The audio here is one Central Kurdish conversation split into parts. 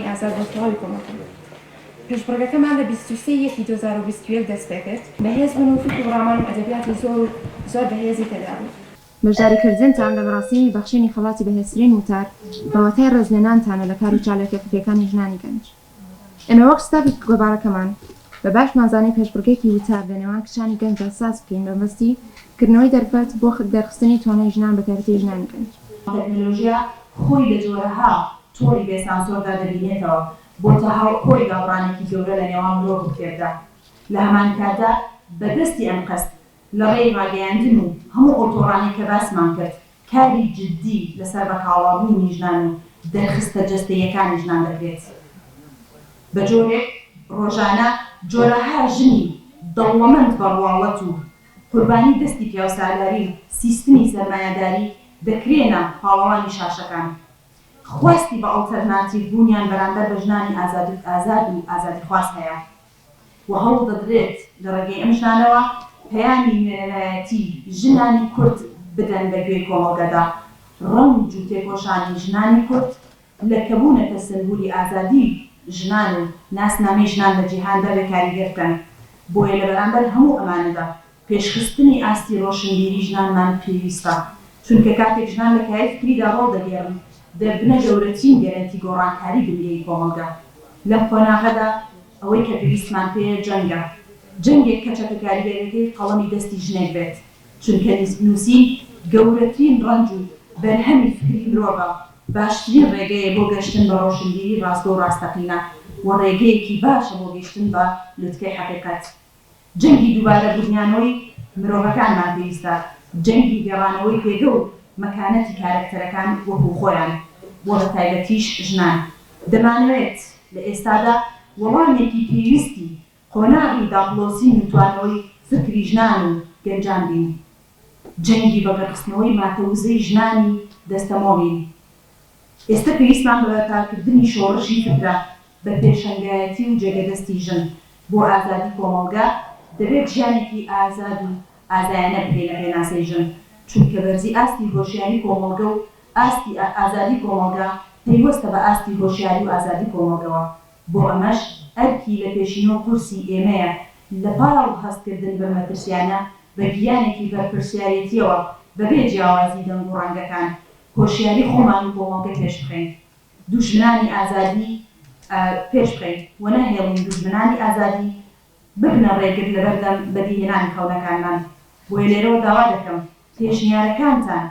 ئازاد بۆ تەواوی کۆمەڵگە. پێشبڕکەکەمان لە 23 ی یەکی 2021 دەست پێکرد. بەهێز بوون و فیکر و ڕامان و ئەدەبیاتی زۆر و زۆر بەهێزی تێدا بوو. بەشداریکردنتان لە مەراسیمی بەخشینی خەڵاتی بەهێزترین وتار بە واتای ڕێزلێنانتانە لە کار و چالاکیە فکریەکانی ژنانی گەنج. ئێمە وەک ستافی گۆڤارەکەمان بە باشمان زانی پێشبڕکێکی وتار لە نێوان کچانی گەنجدا ساز بکەین بە مەبەستی کردنەوەی دەرفەت بۆ دەرخستنی توانای ژنان بە تایبەتی ژنانی گەنج. تەکنەلۆژیا خۆی لە جۆرەها تۆڕی بێ سانسۆردا دەبینێتەوە، بۆتە هۆی دابڕانێکی گەورە لە نێوان مرۆڤ و کتێبدا. لە هەمان کاتدا بە دەستی ئەنقەست لە ڕێی ڕاگەیاندن و هەموو ئەو تۆڕانەی کە باسمان کرد، کاری جددی لەسەر بە کاڵابوونی ژنان و دەرخستە جەستەییەکانی ژنان دەکرێت. بە جۆرێک ڕۆژانە جۆرەها ژنی دەوڵەمەند بە ڕواڵەت و قوربانی دەستی پیاوسالاری و سیستمی سەرمایەداری دەکرێنە پاڵەوانی شاشەکان. خواستی بە ئەڵتەرناتیڤ بوونیان بەرامبەر بە ژنانی ئازاد و ئازادیخواز هەیە و هەوڵ دەدرێت لە ڕێگەی ئەم ژنانەوە پەیامی نوێنەرایەتی ژنانی کورد بدەن بە گوێی کۆمەڵگەدا ڕەنج و تێکۆشانی ژنانی کورد لە کە بوونەتە سەمبولی ئازادی ژنان و ناسنامەی ژنان لە جیهاندا بێ کاریگەر بکەن بۆیە لە بەرامبەر هەموو ئەمانەدا پێشخستنی ئاستی ڕۆشنبیری ژنانمان پێویستە، چونکە کاتێک ژنان لە کایەی فکریدا ڕۆڵ دەگێڕن، دەبنە گەورەترین گەرەنتی گۆڕانکاری بنگەیی کۆمەڵگە. لەم قۆناغەدا ئەوەی کە پێویستمان پێیە جەنگە. جەنگێک کە چەکە کاریگەرەکەی قەڵەمی دەستی ژنێک بێت، چونکە نووسین گەورەترین ڕەنج و بەرهەمی فکری مرۆڤە، باشترین ڕێگەیە بۆ گەشتن بە ڕۆشنبیری ڕاستگۆ و ڕاستەقینە و ڕێگەیەکی باشە بۆ گەیشتن بە لوتکەی حەقیقەت. جەنگی دووبارە بونیانەوەی مرۆڤەکانمان پێویستە، جەنگی گەڕانەوەی پێگە و مەکانەتی کارەکتەرەکان وەکو خۆیان و بە تایبەتیش ژنان. دەمانەوێت لە ئێستادا وەڵامێکی پێویستی قۆناغی داپڵۆسین و توانەوەی فکری ژنان و گەنجان بین. جەنگی بەگەڕخستنەوەی ماتە وزەی ژنانی دەستەمۆ بین. ئێستە پێویستمان بە بەرپاکردنی شۆڕشی فکرە بە پێشەنگایەتی و جێگەدەستی ژن بۆ ئازادی کۆمەڵگە، دەبێت ژیانێکی ئازاد و ئازایانە بکەینە پێناسەی ژن، چونکە بەرزی ئاستی هۆشیاری کۆمەڵگە و ئاستی ئازادی کۆمەڵگە پەیوەستە بە ئاستی هۆشیاری و ئازادی کۆمەڵگەوە، بۆ ئەمەش ئەرکی لەپێشینە و قورسی ئێمەیە لەپاڵ هەستکردن بەم مەترسیانە بە گیانێکی بەرپرسیارێتیەوە بەبێ جیاوازی دەنگ و ڕەنگەکان هۆشیاری خۆمان و کۆمەڵگە پێشبخەین. دوژمنانی ئازادی پێش بخەین و نەهێڵین دوژمنانی ئازادی ببنە ڕێگر لەبەردەم بەدیهێنانی خەونەکانمان، بۆیە لێرەوە داوا دەکەم پێشنیارەکانتان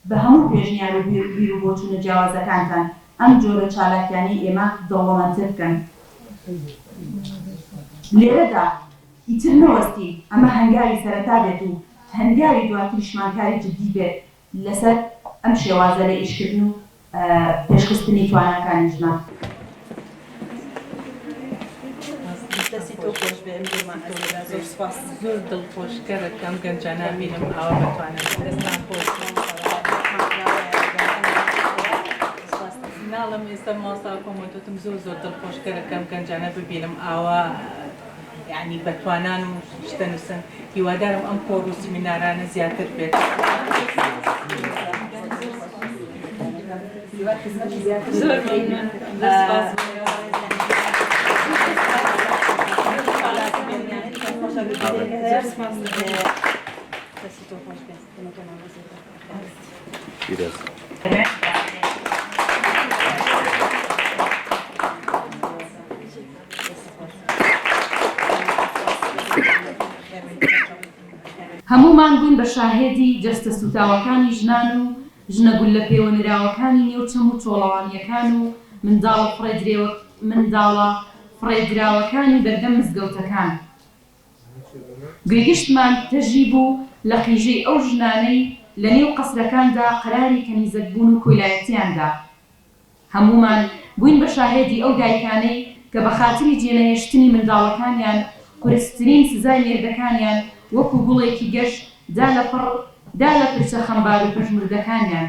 بە هەموو پێشنیار و بیروبۆچوونە جیاوازەکانتان ئەم جۆرە چالاکیانەی ئێمە دەوڵەمەندتر بکەن. لێرەدا ئیتر نەوەستین، ئەمە هەنگاوی سەرەتا بێت و هەنگاوی دواتریشمان کاری جدی بێت لەسەر ئەم شێوازە لە ئیشکردن و پێشخستنی تواناکانی ژنان. دەستی تۆ خۆش بێ ئەم جۆرە زۆر سپاس. زۆر دڵخۆشکەرە کە ئەم گەنجانە بینم ئاوا بەتوانن. دەستان خۆش. ناڵم ئێستا مامۆستا کۆمۆتۆتم زۆر زۆر دڵخۆشکەرە کە ئەم گەنجانە ببینم ئاوا یەعنی بەتوانان و شتە نووسن. هیوادارم ئەم کۆڕ و سیمینارانە زیاتر بێت. زۆر مەمنون. سپاس. هەموومان بووین بە شاهێدی جەستە سووتاوەکانی ژنان و ژنە گوللە پێوەنراوەکانی نێو چەم و چۆڵەوانییەکان و منداڵە منداڵە فڕێدراوەکانی بەردەم مزگەوتەکان. گوێی گشتمان تەژی بوو لە قیژەی ئەو ژنانەی لە نێو قەسرەکاندا قەراری کەنیزەکبوون و کۆیلایەتییان دا. هەموومان بووین بە شاهێدی ئەو دایکانەی کە بە خاتری جێنەهێشتنی منداڵەکانیان قورسترین سزای مێردەکانیان وەکو گوڵێکی گەش دا لە پڕ دا لە پرچە خەمبار و پەژموردەکانیان.